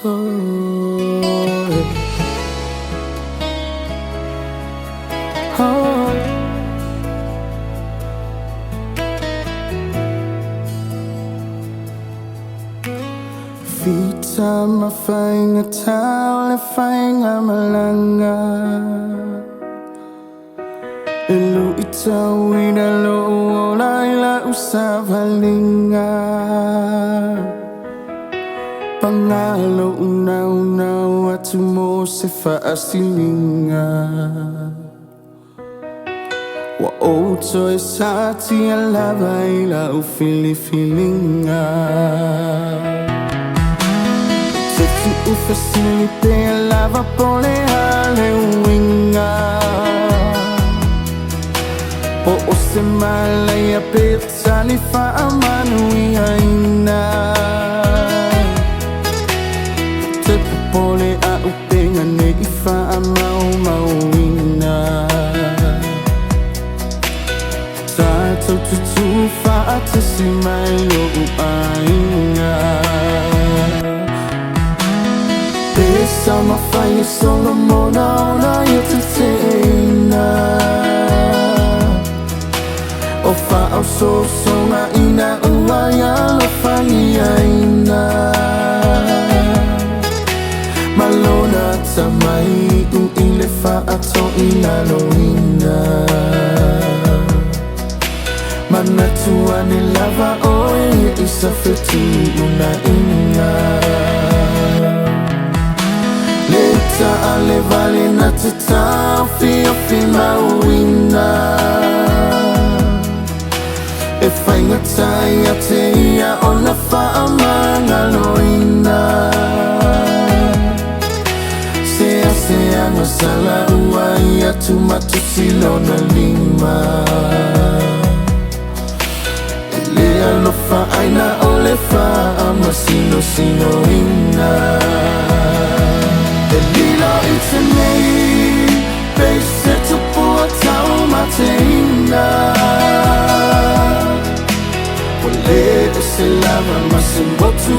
Oh. Fita mafaigata o le faigamalaga, e luʻitauina loʻu ola i la'u savaliga. Pagā loʻu naunau atu mo se faasiliga, ua ou toe satia lava i la'u filifiliga. Te tuufesili pea lava po o le a le uiga, po o se malaia pe tali faamanuiaina. Te popole auupega nei faamaumauina, tatou tutū faatasi mai loʻu aiga. Pe sa mafai e Solomona ona ia teteʻeina, o faaosoosoga ina ua ia alofagiaina. Ma lona tamaiʻu i le faatoilaloina, manatu ane lava oe i sa fetuunaiga. Le taalevale na te taofiofi mauina, e faigata ia te ia ona faamagaloina. Seaseaga salaua ia tumatusi lona lima, e le alofa aina o le faamasinosinuina. E lilo i tenei pe se tupua taumateina, ua le ese lava ma se motu